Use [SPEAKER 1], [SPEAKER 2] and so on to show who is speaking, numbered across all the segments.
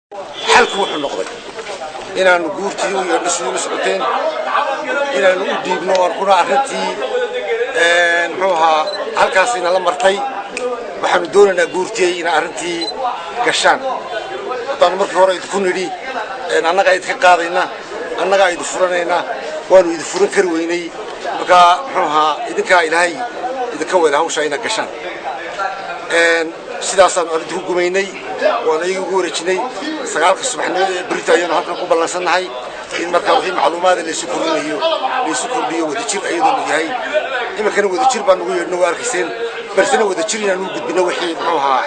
[SPEAKER 1] Xalku wuxuu noqday inaannu guurtii u yeedhno sidii la socoteen, inaannu u dhiibno oon kuna arrintii, muxuu ahaa, halkaasina la martay. Waxaanu doonaynaa, guurtiyey, inaa arrintii gashaan. Haddaanu markii hore idinku nidhi annagaa idinka qaadayna, annagaa idin furanayna, waanu idin furan kari weynay. Markaa, muxuu ahaa, idinkaa Ilaahay idinka weyla hawshaa inaad gashaan. Sidaasaanu arrinta ku gumaynay, waanu iyaga ugu wareejinay. 9-ka subaxnimo ee berrito ayaanu halkan ku ballansannahay in markaa wixii macluumaada laysu kordhinayo laysu kordhiyo, wadajir ayadoo la yahay. Iminkana wadajir baan ugu yeedhno, waa arkayseen, balsena wadajir inaan u gudbino wixii, muxuu ahaa,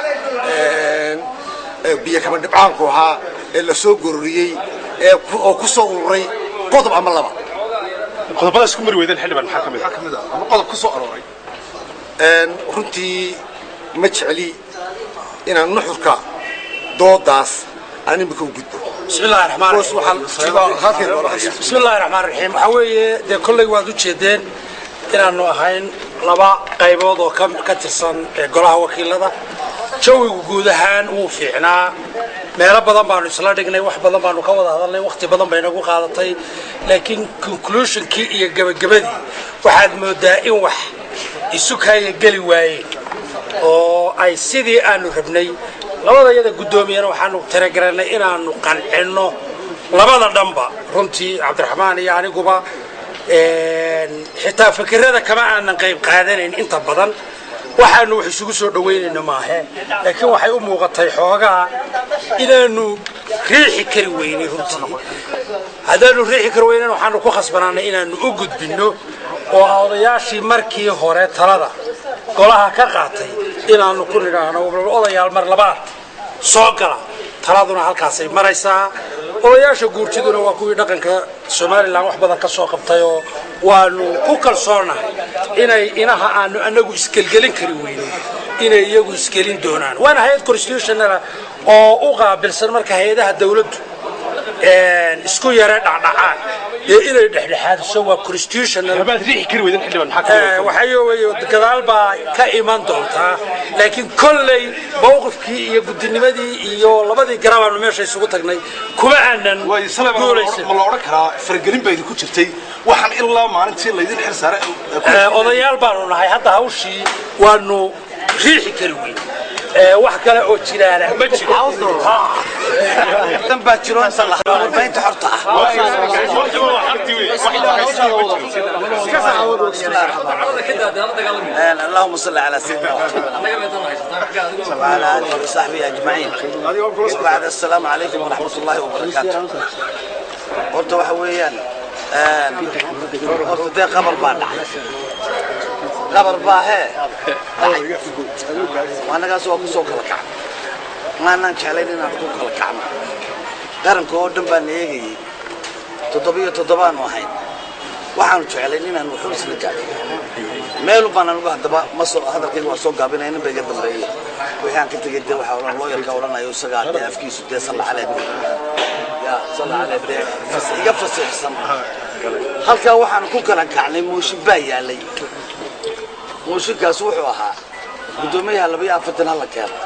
[SPEAKER 1] biyo kama dhibcaanku ahaa ee lasoo gororiyey ee oo ku soo ururay qodob ama laba.
[SPEAKER 2] Qodobada isku mari weydeen, xildhibaan, maxaa ka mid ah ama qodob ku soo arooray?
[SPEAKER 1] Runtii ma jecli inaan nuxurka doodaas aan imika u gudbo.
[SPEAKER 3] بسم الله الرحمن الرحيم. بسم الله الرحمن الرحيم. Waxaa weeye, dee kolley waad u jeedeen inaanu ahayn laba qaybood oo ka tirsan golaha wakiilada. Jawigu guud ahaan wuu fiicnaa. Meelo badan baanu isla dhignay, wax badan baanu ka wada hadalnay, waqti badan bay nagu qaadatay, laakiin conclusionkii iyo gebagabadii waxaad moodaa in wax isu kaaya geli waayeen oo ay sidii aanu rabnay. Labada iyada guddoomiyana waxaanu talagelanay inaanu qancinno labada dhanba. Runtii Cabdiraxmaan iyo aniguba xitaa fikirada kama aanan qayb qaadanayn inta badan, waxaanu wax isugu soo dhaweynayno maahe, laakiin waxay u muuqatay xoogaa inaanu riixi kari weynay. Runtii haddaanu riixi kari weynan, waxaanu ku khasbanaanay inaanu u gudbinno oo odayaashii markii hore talada golaha ka qaatay inaanu ku nidhaahno: "Odayaal, mar labaad soo gala." Taladuna halkaasay maraysaa. Odayaasha guurtiduna waa kuwii dhaqanka Somaliland wax badan ka soo qabtayoo waanu ku kalsoonahay inay inaha aanu anagu isgelgelin kari weynay inay iyagu isgelin doonaan. Waana hay-ad constitutional oo u qaabilsan marka hay-adaha dawladdu isku yare dhacdhacaan dee inay dhexdhexaadiso, waa constitutional.
[SPEAKER 2] Habaad riixi kari weydeen, xildhibaan, maxaa ka
[SPEAKER 3] Waxay wey gadaal baa ka iman doontaa, laakiin kolley mawqifkii iyo guddinimadii iyo labadii garabaanu meesha isugu tagnay kuma aanan
[SPEAKER 2] way Salebaan
[SPEAKER 3] guulaysan.
[SPEAKER 2] Ma la odhan karaa faragelin baa idinku jirtay waxaan ilaa maalintii laydin xil saaray?
[SPEAKER 3] Odayaal baanu nahay. Hadda hawshii waanu riixi kari weyn, wax kale oo jiraana ma jiro.
[SPEAKER 4] Dan baa jiro inta la warbaahinta xorta ah. اللهم صل على سيدنا محمد وعلى اله وصحبه اجمعين، وبعد، السلام عليكم ورحمه الله وبركاته. Horta waxa weeyaan, horta dee qabar baa dhacay, qabar baa hee dhacay. Annagaas waa kusoo kala kacnay, maanaan jeclayn inaan ku kala kacno. Qaranka oo dhan baan eegayey, 7 iyo 7aanu ahayn. Waxaanu jeclayn inaan waxun isla gaadhin meelu baan. Anigu haddaba ma soo hadalkayga waa soo gaabinaya, nin ba iga dambeeyey. Wixii aan ka tegay dee waxaa odhan looyarka odhanayo, isagaa dee afkiisu dee salla calee ya salla calee dee iga fasiixsan. Halkaa waxaanu ku kala kacnay mooshin baa yaalay. Mooshinkaas wuxuu ahaa guddoomiyaha 42 hala keeno.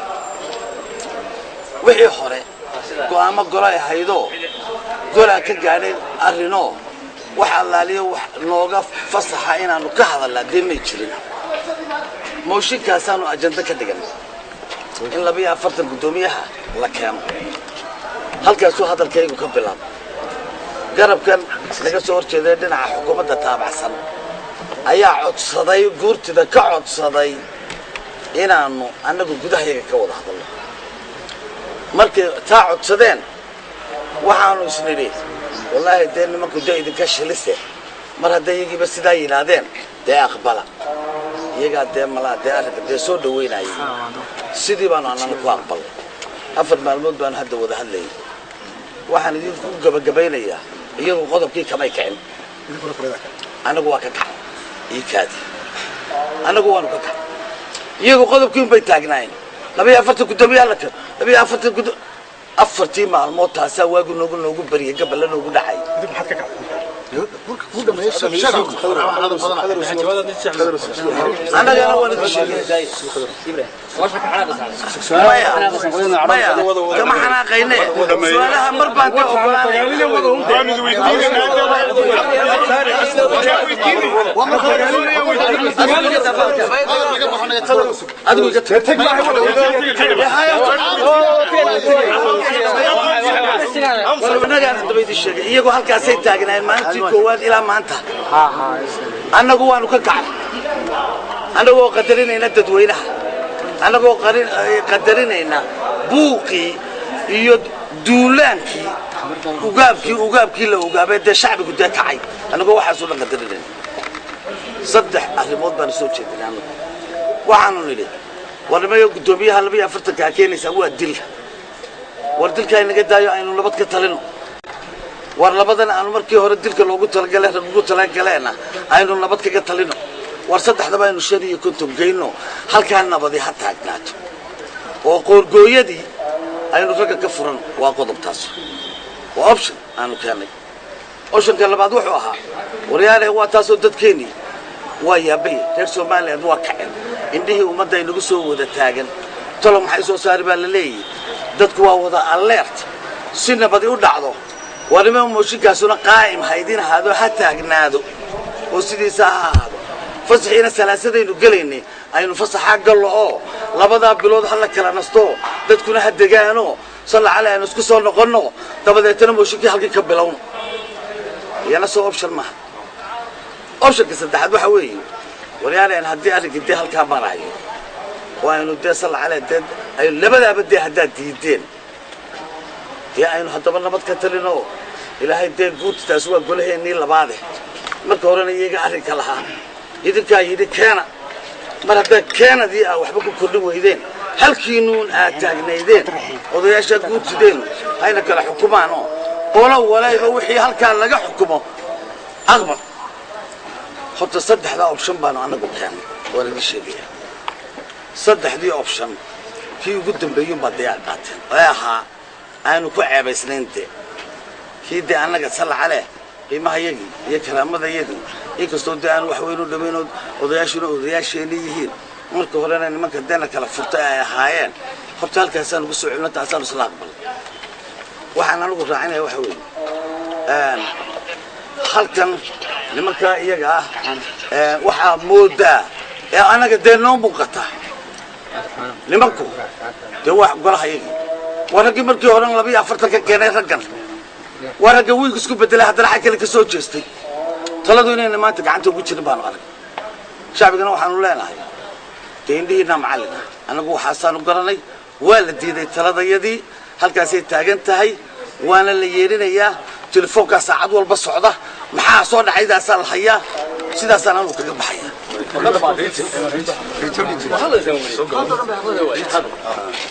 [SPEAKER 4] Wixii hore go'aamo golay ahaydoo golaa ka gaadhay arrinoo wax allaaliyo wax nooga fasaxa inaanu ka hadalnaa dee may jirin. Mooshinkaasaanu ajando ka dhigan in 42 guddoomiyaha la keeno. Halkaasuu hadalkaygu ka bilaabay. Garabkan laga soo horjeeday, dhinaca xukuumadda taabacsan, ayaa codsaday, guurtida ka codsaday inaanu annagu gudahayaga ka wada hadalno. Markay taa codsadeen, waxaanu isnidhi: "Wallaahi dee nimanku dee idinka shilise, mar hadday iyagiiba sidaa yidhaahdeen, dee aqbala." Iyagaa dee malaa dee arrinka dee soo dhaweynayay. Sidii baanu annana ku aqbalnay. 4 maalmood baanu hadda wada hadlayay. Waxaan idinku gabagabaynayaa, iyagu qodobkii kamay kicin, annagu waa ka kacay. Ii kaadi, annagu waanu ka kacay, iyagu qodobkii unbay taagnaayeen: 42 guddoomiyaha la keno, 42 afartii maalmood taasaa waagu noogu baryay, gaballa noogu dhacay. Annagana waan idin sheegay. Maya, maya, kama xanaaqayne. Su-aalaha mar baan ka ogolaanay. Adigu iga tag. Wanagaan haddaba idin sheegay, iyagoo halkaasay taagnaayeen maalintii koowaad ilaa maanta. Annagu waanu ka kacnay annagoo qadarinayna dadweynaha, annagoo qadarinayna buuqii iyo duulaankii ugaabkii la ugaabay, dee shacbigu dee kacay, annagoo waxaasoo dhan qadarinayna. Saddex arrimood baanu soo jeedinay annagu. Waxaanu nidhi, war nimayo, guddoomiyaha 42-kaa keenaysaa waa dil. War dilka inaga daayo, aynu nabad ka talino. War labadan aanu markii hore dilka loogu talagalay rag ugu talagaleena aynu nabad kaga talino. War saddexdaba aynu 55 geyno, halkaa nabadi ha taagnaato oo qoorgooyadii aynu ragga ka furan. Waa qodobtaas, waa option aanu keennay. Optionka labaad wuxuu ahaa, waryaale, waa taasoo dadkeennii waa yaabay, reer Somaliland waa kaceen, indhihii ummadda inagu soo wada taagan, tolo maxay soo saari baa la leeyahy. Dadku waa wada alert. Si nabadi u dhacdo, waa nima mooshinkaasuna qaa'im ha idin ahaado, ha taagnaado oo sidiisa ha ahaado. Fasaxiina salaasadaynu gelaynay, aynu fasaxaa gallo oo labadaa bilood ha la kala nasto, dadkuna ha degaano, salla cale, aynu isku soo noqonno, dabadeetana mooshinkii halkii ka bilowno. Iyana soo option maaha. Optionka saddexaad waxa weeye, waryaaleen, haddii arrinkii dee halkaa marayo oo aynu dee salla cale dee aynu labadaaba dee haddaad diideen, dee aynu haddaba nabad ka talino. Ilaahay dee guurtitaasi waa golaheennii labaade. Marka horena iyaga arrinka lahaa, idinkaa yidhi keena. Mar haddaa keenadii aa waxba ku kordhin weydeen, halkiinuun aad taagnaydeen, odayaashaa guurtideennu hayna kala xukumaan oo qolo walayba wixii halkaa laga xukumo aqbal. Horta saddexdaa option baanu annagu keennay, waan idin sheegaya. Saddexdii option kii ugu dambeeyun baa dee aad qaateen ee ahaa aanu ku ceebaysnayn, dee kii dee annaga salla caleh qiimahayagii iyo karaamadayadii, inkastoo dee aan wax weyn u dhamayn oo odayaashuna odayaasheenii yihiin, marka horena nimanka deena kala furtay ay ahaayeen. Horta halkaasaan ugu soo celino, taasaanu isla aqbalay. Waxaan anigu raacinaya waxa weeye, halkan nimankaa iyaga ah waxaa moodaa ee annaga dee noo muuqata, nimanku dee waa golahayagii, waa raggii markii horena 42 ka keenay raggan, waa ragga wiig isku bedelay, haddana xag kale ka soo jeestay. Taladu inayna maanta gacanta ugu jirin baanu arag. Shacbigana waxaanu leenahay, dee indhihiinaa macallin ah, annagu waxaasaanu garanay. Waa la diiday taladayadii, halkaasay taagan tahay, waana la yeerinayaa. Telefoonkaa saacad walba socda, maxaa soo dhacaydaasaa la hayaa. Sidaasaan anugu kaga baxaya.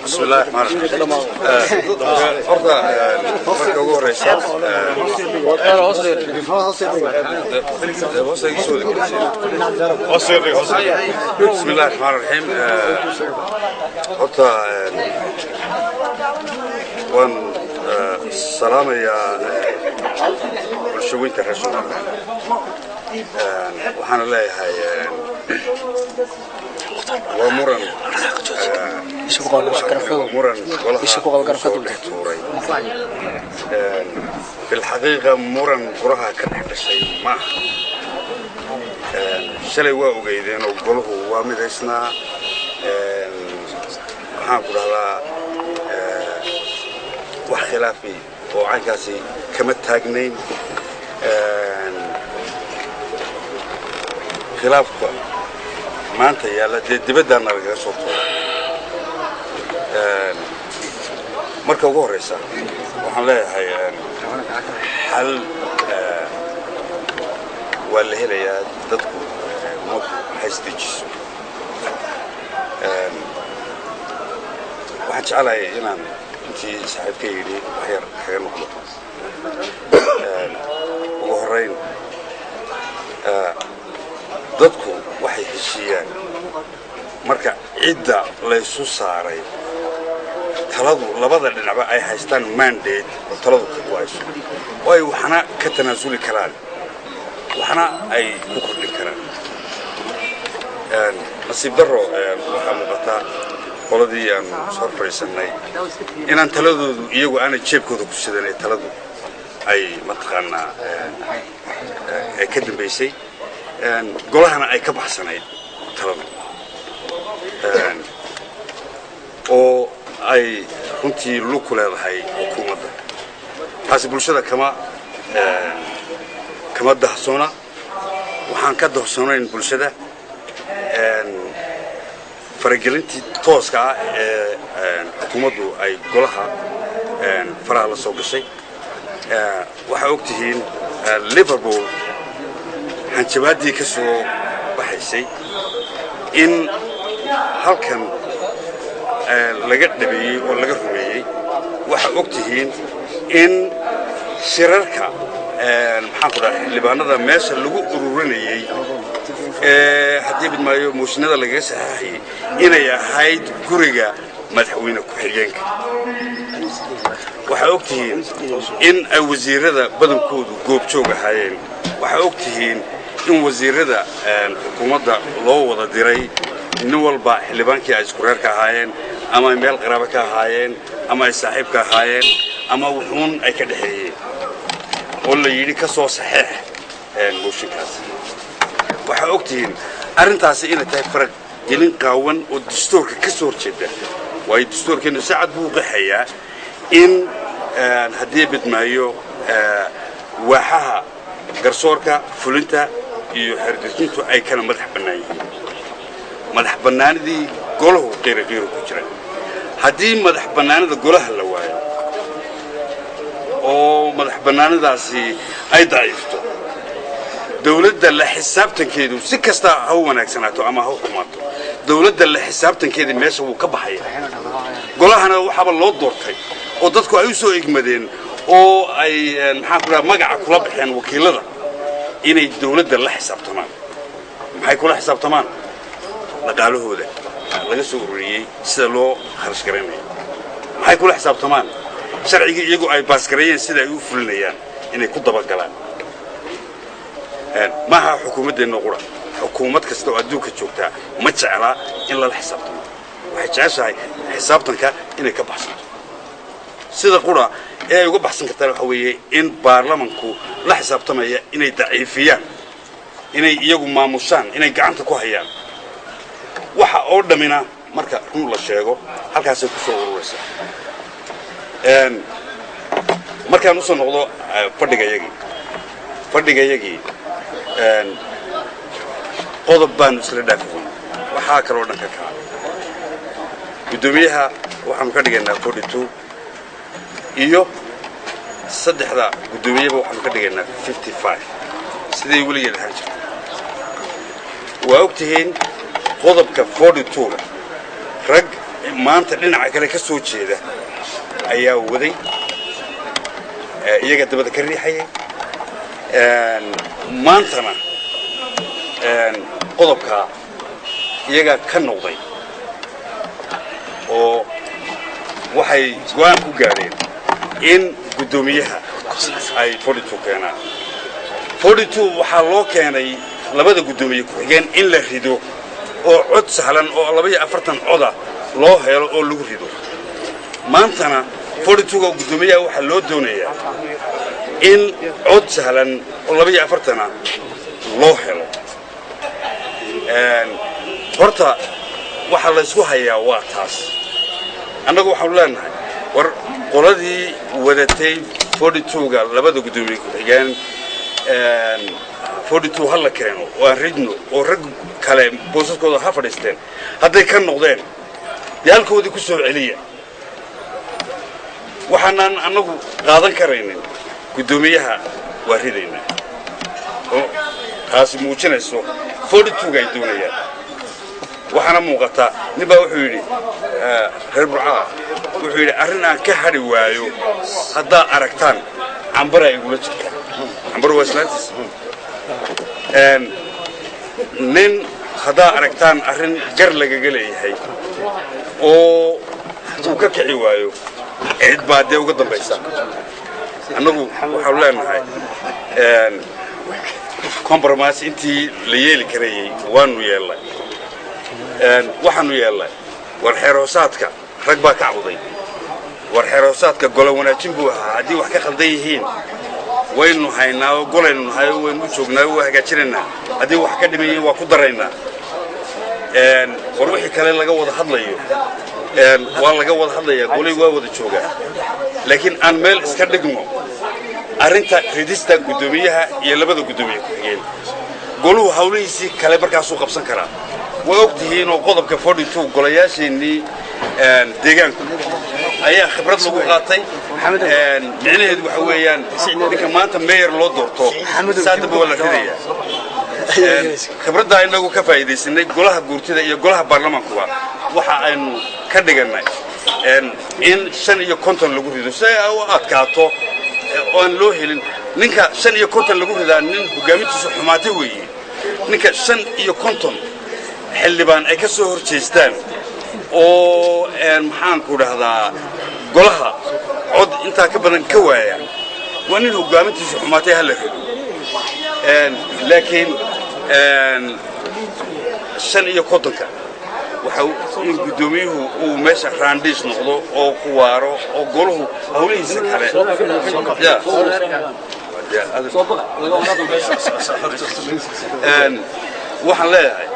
[SPEAKER 1] بسم الله الرحمن الرحيم. Horta marka ugu horeysa hoos iga soo بسم الله الرحمن الرحيم. Horta waan salaamayaa bulshooyinka reer Somaliland. Waxaana leeyahay waa muran golaha soo dhex tuuray. Bilxaqiiqa muran golaha ka dhex dhashay maaha. Shalay waa ogeydeen oo golahu waa midaysnaa. Waxaan ku dhahdaa, wax khilaafi oo caynkaasi kama taagnayn. Khilaafka maanta yaalla dee dibaddaana lagaga soo tuuray. Marka ugu horreysa waxaan leeyahay, xal waa la helayaa, dadku ummaddu ha isdejiso. Waxaan jeclahay inaan intii saaxiibka yidhi wax yar kaga noqdo. Ugu horrayn, dadku waxay heshiiyaan marka cidda laysu saaray taladu labada dhinacba ay haystaan mandate oo taladu ka go'ayso oo ay waxna ka tanaasuli karaan.
[SPEAKER 5] Waxna ay ku kordhin karaan. Nasiib darro, waxaa muuqata qoladii aanu soo fadhiisannay inaan taladoodu iyagu aanay jeebkooda ku sidan ee taladu ay mataqaanaa ay ka dambaysay, golahana ay ka baxsanayd taladu, oo ay runtii lug ku leedahay xukuumadda. Taasi bulshada kama dahsoona. Waxaan ka dahsoonayn bulshada faragelintii tooska ah ee xukuumaddu ay golaha faraha la soo gashay. Waxaa og tihiin Liverpool hanjabaaddii ka soo baxaysay in halkan laga dhabeeyey oo laga rumeeyey. Waxaa og tihiin in shirarka, maxaan ku dhaha, xildhibaanada meesha lagu ururinayey ee haddii bidmaayo mooshinada lagaga saxeexayay inay ahayd guriga madaxweyne ku-xigeenka. Waxaa og tihiin in ay wasiirada badankoodu goobjoog ahaayeen. Waxaa og tihiin in wasiirada xukuumadda loo wada diray nin walba xildhibaankii ay isku reerka ahaayeen, ama ay meel qaraabo ka ahaayeen, ama ay saaxiibka ahaayeen, ama wuxuun ay ka dhexeeyeen, oo la yidhi ka soo saxeex mooshinkaas. Waxaa og tihiin arrintaasi inay tahay faragelin qaawan oo dastuurka ka soo horjeeda, waayo dastuurkeennu si cad buu qeexayaa in haddii bidmaayo waaxaha garsoorka, fulinta iyo xeerdejintu ay kala madax bannaan yihiin. Madax bannaanidii golahu qiiro qiiro ku jira. Haddii madax bannaanida golaha la waayo oo madax bannaanidaasi ay daciifto, dawladda la xisaabtankeedu si kasta ha u wanaagsanaato ama ha u xumaato, dawladda la xisaabtankeedii meesha wuu ka baxaya. Golahana waxaaba loo doortay oo dadku ay u soo egmadeen oo ay, maxaan ku dhaha, magaca kula baxeen wakiilada inay dawladda la xisaabtamaan. Maxay kula xisaabtamaan? Dhaqaalahooda laga soo ururiyey sida loo kharash garaynayo. Maxay kula xisaabtamaan? Sharcigii iyagu ay baasgareeyeen sida ay u fulinayaan inay ku dabagalaan. Maaha xukuumaddeenna qura, xukuumad kasta oo adduunka joogtaa ma jeclaa in lala xisaabtamo. Waxay jeceshahay xisaabtanka inay ka baxsanto. Sida qura ee ay uga baxsan kartaan waxa weeye in baarlamanku la xisaabtamaya inay daciifiyaan, inay iyagu maamushaan, inay gacanta ku hayaan waxa oo dhammina. Marka run la sheego, halkaasay ku soo ururaysaa. Markaan usoo noqdo fadhigayagii, qodob baanu isla dhaafi weyn. Waxaa kaloo dhan ka kaca, guddoomiyaha waxaanu ka dhigaynaa 42, iyo saddexda guddoomiyaba waxaanu ka dhigaynaa 55, siday weligeed ahaan jirta. Waa og tihiin qodobka 42-ga rag maanta dhinaca kale ka soo jeeda ayaa waday, iyaga dabada ka riixayay. Maantana qodobkaa iyagaa ka noqday oo waxay go'aan ku gaadheen in guddoomiyaha ay 42 keenaan. 42 waxaa loo keenay labada guddoomiye ku-xigeen in la rido oo cod sahlan oo 42 coda loo helo oo lagu rido. Maantana 42-ga guddoomiyaha waxaa loo doonayaa in cod sahlan oo 42-a loo helo. Horta waxaa laysku hayaa waa taas. Annagu waxaanu leenahay, war qoladii wadatay 42-ga labada guddoomiye ku-xigeen, 42 ha la keeno oo aan ridno oo rag kale boosaskooda ha fadhiisteen. Hadday ka noqdeen, dee halkoodii ku soo celiya. Waxaanaan annagu qaadan karaynin guddoomiyaha waa ridaynaa, oo taasi muujinayso 42-ga ay doonayaan. Waxaana muuqataa nin baa wuxuu yidhi, reer Burcaa, wuxuu yidhi: "Arrin aan ka hadhi waayo haddaa aragtaan, cambaraa igula jirta." Cambar waa islaantiis. Nin haddaa aragtaan arrin gar lagaga leeyahay oo uu ka kici waayo, cid baa dee uga dambaysa. Annagu waxaanu leenahay Compromise intii la yeeli karayey waanu yeelnay. Waxaanu yeelnay, war xeerhoosaadka rag baa ka cawday, war xeerhoosaadka golo wanaajin buu ahaa, haddii wax ka khaldan yihiin waynu haynaa oo golaynu nahay oo waynu u joognaa oo waa hagaajinaynaa, haddii wax ka dhimayiin waa ku daraynaa. War wixii kale laga wada hadlayo waa laga wada hadlayaa, golay waa wada joogaa, laakiin aan meel iska dhigno arrinta ridista guddoomiyaha iyo labada guddoomiye ku-xigeen. Goluhu hawlihiisii kale markaasuu qabsan karaa. Waa og tihiinoo qodobka 42 golayaasheennii deegaanku ayaa khibrad lagu qaatay. Micnaheedu waxa weeyaan, ninka maanta mayor loo doorto saadaba waa la ridayaa. Khibraddaa inagu ka faa'iidaysanay, golaha guurtida iyo golaha baarlamaankuba waxa aynu ka dhigannay in 55 lagu rido si ay u adkaato oo aan loo helin ninka 55 lagu ridaa nin hoggaamintiisu xumaatay weeye. Ninka 55 xildhibaan ay ka soo hor jeestaan oo, maxaanku dhahdaa, golaha cod intaa ka badan ka waaya waa nin hoggaamintiisu xumaatay, ha la rido. Laakiin 55-ka waxa in guddoomiyuhu uu meesha raandhiis noqdo oo ku waaro oo goluhu hawlihiisa kale. Ya. Waxaan leeyahay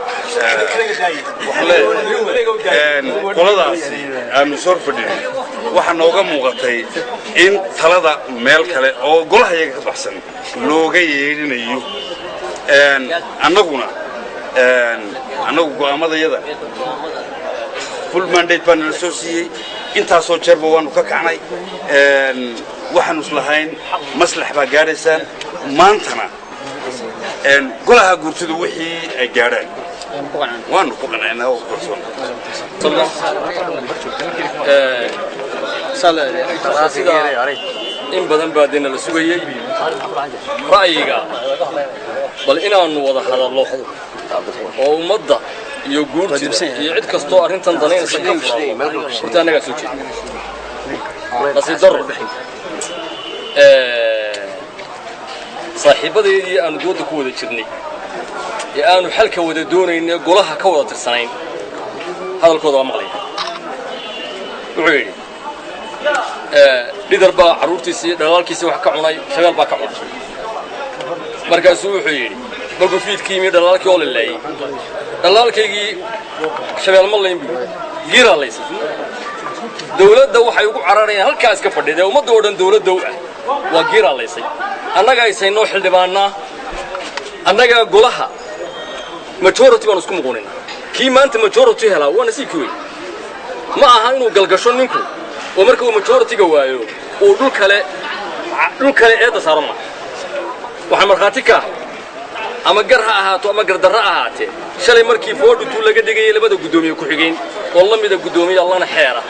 [SPEAKER 5] qoladaasi aanu soo fadhino waxaa nooga muuqatay in talada meel kale oo golaha iyaga ka baxsan looga yeedhinayo. Annaguna annagu go'aamadayada full mandate baa nala soo siiyey. Intaasoo jeerba waanu ka kacnay. Waxaanu islahayn maslax baa gaadhaysaan. Maantana golaha guurtidu wixii ay gaadhaan waanu ku qancinaa oo ku kalsoon.
[SPEAKER 6] Sida in badan baa dee nala sugayey ra'yiga, bal inaannu wada hadallo oo ummadda iyo guurtida iyo cid kastoo arrintan danaynaysa ka furado, horta annagaa soo jeeda. Nasiib darro, saaxiibbadeedii aanu dooda ku wada jirnay ee aanu xalka wada doonaynay, golaha ka wada tirsanayn, hadalkooda waa maqlaya. Wuxuu yidhi, dhidar baa carruurtiisii dhalaalkiisii wax ka cunay, shabeel baa ka cunay. Markaasuu wuxuu yidhi, markuu fiidkii yimi dhalaalkii oo lileeyey, "Dhalaalkaygii shabeel ma layn," buu, "giiraa laysay." Dawladda waxay ugu cararayaan halkaa iska fadhida ee ummadda oo dhan dawladdow ah waa giiraa laysay. Annaga aysaynoo xildhibaannaa, annagaa golaha majority baanu isku muquuninaa. Kii maanta majority helaa waa nasiibkii wey. Ma aha inuu galgasho ninku oo marka uu majority-ga waayo uu dhul kale eedda saaro. Maaha. Waxaan markhaati ka ahay, ama gar ha ahaato ama gardarro ahaatee, shalay markii 42 laga dhigayay labada guddoomiye ku-xigeen oo la mida guddoomiye allana xeera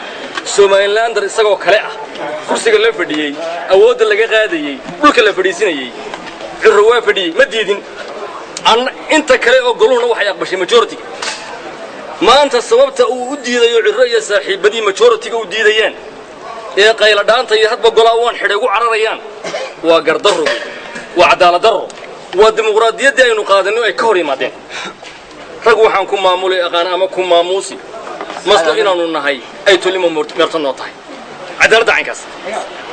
[SPEAKER 6] Somalilander isagoo kale ah kursiga la fadhiyey, awoodda laga qaadayey, dhulka la fadhiisinayey, Cirro waa fadhiyey, ma diidin. Inta kale oo goluhuna waxay aqbashay majority-ga. Maanta sababta uu u diidayo Cirro iyo saaxiibadii majority-ga u diidayaan ee qayladhaanta iyo hadba golaa waan xidhay ugu cararayaan waa gardarro wey, waa cadaalad darro, waa dimuqraadiyaddii aynu qaadanno ay ka hor yimaadeen. Rag waxaan ku maamuli aqaan ama ku maamuusi maslo inaannu nahay ay tolimo meerto noo tahay cadaaladda caynkaas.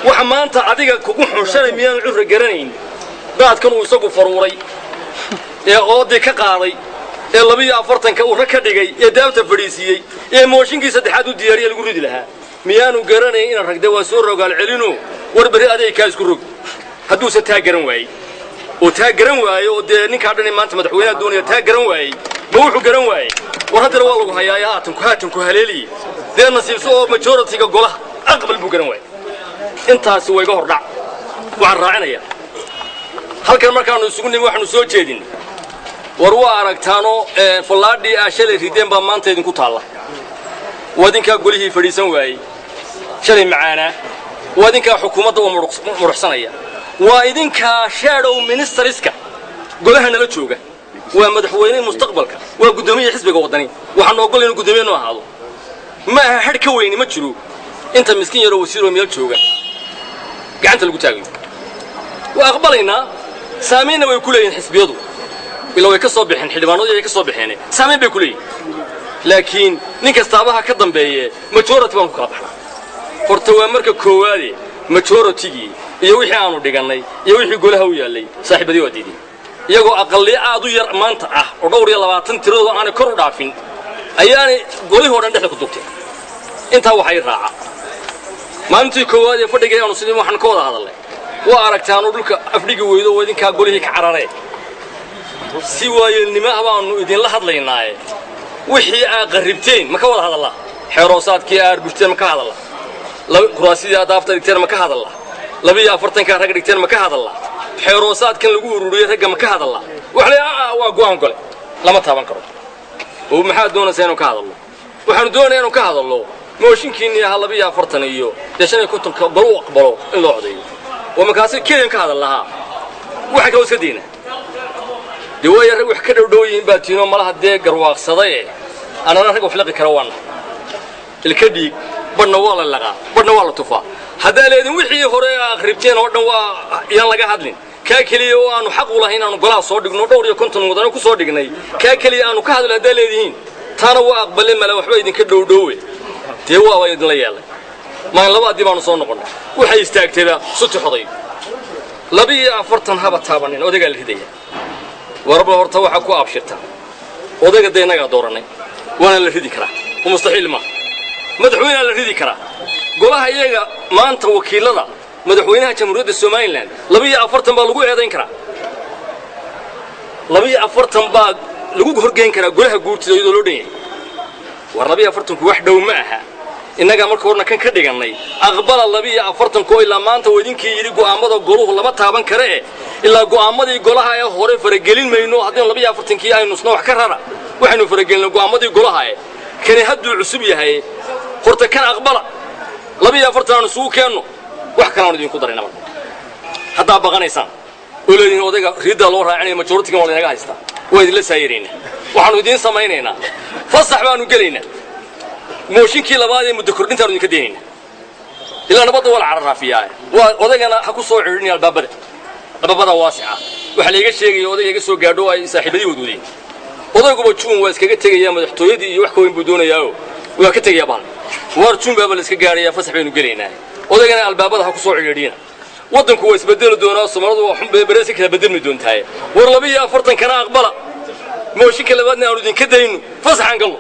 [SPEAKER 6] Waxa maanta adiga kugu xunshanay miyaanu Curra garanayn daadkan uu isagu faruuray ee oodii ka qaaday ee 42-ka uu rag ka dhigay ee daabta fadhiisiiyey ee mooshinkii saddexaad u diyaariye lagu ridi lahaa? Miyaanu garanayn inaan ragde waa soo rogaal celino? War berri aday kaa isku rog. Hadduuse taa garan waayey oo taa garan waaye oo dee ninkaa dhani maanta madaxweynaha doonaya taa garan waayey, ma wuxuu garan waayey? War haddana waa lagu hayaaya, haatan ku haleeliye dee nasiibso oo majority-ga golaha aqbal buu garan waayey. Intaasi waa iga hordhac. Waxaan raacinayaa, halkan markaannu isugu nimi waxaanu soo jeedin, war waa aragtaanoo fallaadhii aa shalay rideen baa maanta idinku taalla. Waa idinkaa golihii fadhiisan waayey shalay macaanaa, waa idinkaa xukuumadda oo muruxsanaya, waa idinkaa shadow ministers-ka golaha nala jooga, waa madaxweyne mustaqbalka, waa guddoomiye xisbiga Waddani. Waxaanu oggol inuu guddoomiye noo ahaado. Ma aha hadh ka weyni ma jiro inta miskiin yaroo wasiiroo meel jooga gacanta lagu taagayo. Waa aqbalaynaa. Saamaynna way ku leeyihin xisbiyadu, ilaa way ka soo baxeen, xildhibaanadii ay ka soo baxeen, saamayn bay ku leeyihin. Laakiin nin kastaabaha ka dambeeye, majority baan ku kala baxnaa. Horta waa marka koowaade, majoritygii iyo wixii aanu dhigannay iyo wixii golaha u yaallay saaxiibadii waa diideen, iyagoo aqalliyo aad u yar maanta ah oo dhowr iyo labaatan tiradooda aanay kor u dhaafin ayaanay golihii o dhan dhexda ku dugteen. Intaa waxay raaca, maalintii koowaad ee fadhigay aanu sidii waxaan ka wada hadalnay, waa aragtaanu dhulka afdhigi weydo oo idinkaa golihii ka cararee, si waayeelnimo ah baanu idinla hadlaynaaye, wixii aad qarribteen ma ka wada hadallaa? Xeeroosaadkii aad arbusteen ma ka hadalla? Kuraasidii aad daafta dhigteen ma ka hadalla? 42-kaa ragga dhigteen ma ka hadalla? Xeeroosaadkan lagu ururiyey ragga ma ka hadalla? Wax la waa go'aan gole, lama taaban karo. Oo maxaad doonaysaa inuu ka hadallo? Waxaanu doonayaa inuu ka hadallo mooshinkiinnii ahaa 42 iyo dee 55-ka gol u aqbalo in loo codeeyo, oo markaasi keliyan ka hadal lahaa. Waxa kaloo iska dayna dee, waayo rag wax ka dhowdhow yihiin baa tiinoo malaha dee garwaaqsadaye. Annana rag wax laqi kara waana ilka dhiig, badhna waa la laqaa, badhna waa la tufaa. Haddaa leedin wixii hore akhribteen oo dhan waa yaan laga hadlin, kaa keliya oo aanu xaq u lahayn aanu golaha soo dhigno, dhowr iyo konton mudane ku soo dhignay, kaa keliya aanu ka hadlo haddaa leedihiin, taana waa aqbale. Male waxba idinka dhowdhoowe, dee waaba idinla yeelay. Maalin labaadii baanu soo noqonnay, waxay istaagtayba suti xoday, 42 haba taabanin, odaygaa la ridaya. Warba horta waxaa ku abshirta, odayga dee innagaa doorannay, waana la ridi karaa oo mustaxiil maaha. Madaxweynea la ridi karaa golaha iyaga maanta wakiilada. Madaxweynaha Jamhuuriyadda Somaliland 42 baa lagu eedayn karaa, 42 baa lagu horgeyn karaa golaha guurtida iyadoo loo dhan yahay. War 42-ku wax dhow ma aha. Innagaa marka horna kan ka dhigannay. Aqbala 42-ku, ilaa maanta oo idinkii yidhi go'aammada goluhu lama taaban kare e, ilaa go'aammadii golaha ee hore faragelin mayno. Haddaynu 42-kii aynu isna wax ka rara, waxaynu faragelinay go'aammadii golaha e, kani hadduu cusub yahay, horta kan aqbala, 42 aanu isugu keenno. Wax kale aanu idinku darayna marka, haddaa baqanaysaan oo leedihiin odayga riiddaa loo raacinaya, majority-gan waa laynaga haystaa, waa idinla saayiraynaa. Waxaanu idiin samaynaynaa, fasax baanu gelaynaa, mooshinkii labaad ee muddo kordhintaanu idinka daynaynaa, ilaa nabadda waa la cararaafiyaa. Waa odaygana ha ku soo cidhinaya albaabada, albaabada waasica. Waxaa layga sheegaya odayga iga soo gaadho oo ay saaxiibadii wadwadeen, odayguba Juun waa iskaga tegayaa madaxtooyadii iyo wax ka weyn buu doonayaaoo waa ka tegayaa bahal. Waar Juun baaba la iska gaadhayaa, fasax baynu gelaynaa, odaygana albaabada ha ku soo cidhiidhiyana. Waddanku waa isbedeli doonaa, Soomalidu waa xun beresi kala bedelmi doontaaye. War 42-kana aqbala, mooshinka labaadna aanu idinka dayno, fasaxaan galno.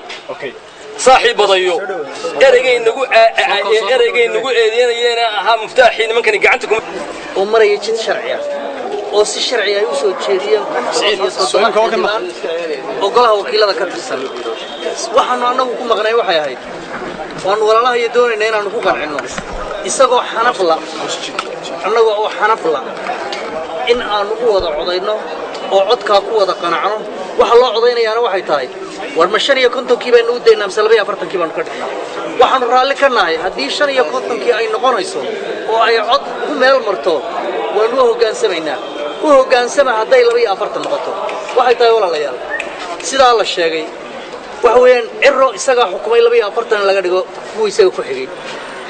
[SPEAKER 6] Saaxiibadayo, ereygay nagu eedeynayeen ahaa muftaaxii nimankani gacanta kuma
[SPEAKER 7] oo maraya jid sharci ah oo si sharci ay u soo jeediyeen 57 xildhibaan oo golaha wakiilada ka tirsan. Waxaanu annagu ku maqnay waxay ahayd, waanu walaalaha iyo doonayna inaanu ku qancinno isagoo xanafla, annaga oo xanafla, in aanu u wada codayno oo codkaa ku wada qanacno. Waxa loo codaynayaana waxay tahay, war ma 55-kii baynu u daynaa mise 42-kii baanu ka dhignaa? Waxaanu raalli ka nahay haddii 55-kii ay noqonayso oo ay cod ku meel marto, waanu u hoggaansamaynaa. U hoggaansama hadday 42 noqoto. Waxay tahay, walaalayaal, sidaa la sheegay, waxa weeyaan Ciro isagaa xukumay 42 in laga dhigo kuwii isaga ku xigay.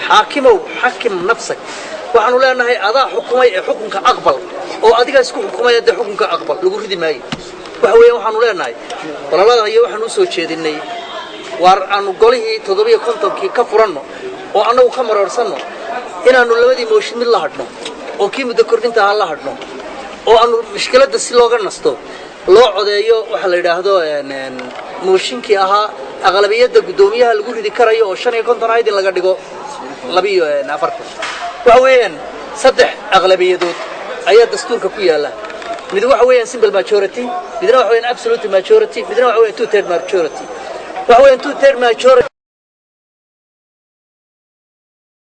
[SPEAKER 7] Xaakimow, xakim nafsak. Waxaanu leenahay adaa xukumay ee xukunka aqbal, oo adigaa isku xukumaya dee, xukunka aqbal, lagu ridi maayo. Waxa weeyaan waxaanu leenahay walaalada iyo waxaanu u soo jeedinay, waar aanu golihii 57-kii ka furanno oo annagu ka maroorsanno inaannu labadii mooshin mid la hadhno oo kii muddo kordhinta ahaa la hadhno, oo aanu mushkiladda si looga nasto loo codeeyo waxaa la yidhaahdo mooshinkii ahaa aqlabiyadda guddoomiyaha lagu ridi karayo oo 55 ahayd in laga dhigo 42. Waxa weeyaan saddex aqlabiyadood ayaa dastuurka ku yaalla. Mid waxa weeyaan simple majority, midna waxa weeyaan absolute majority, midna waxa weeyaan two third majority. Waxa weeyaan two third majority.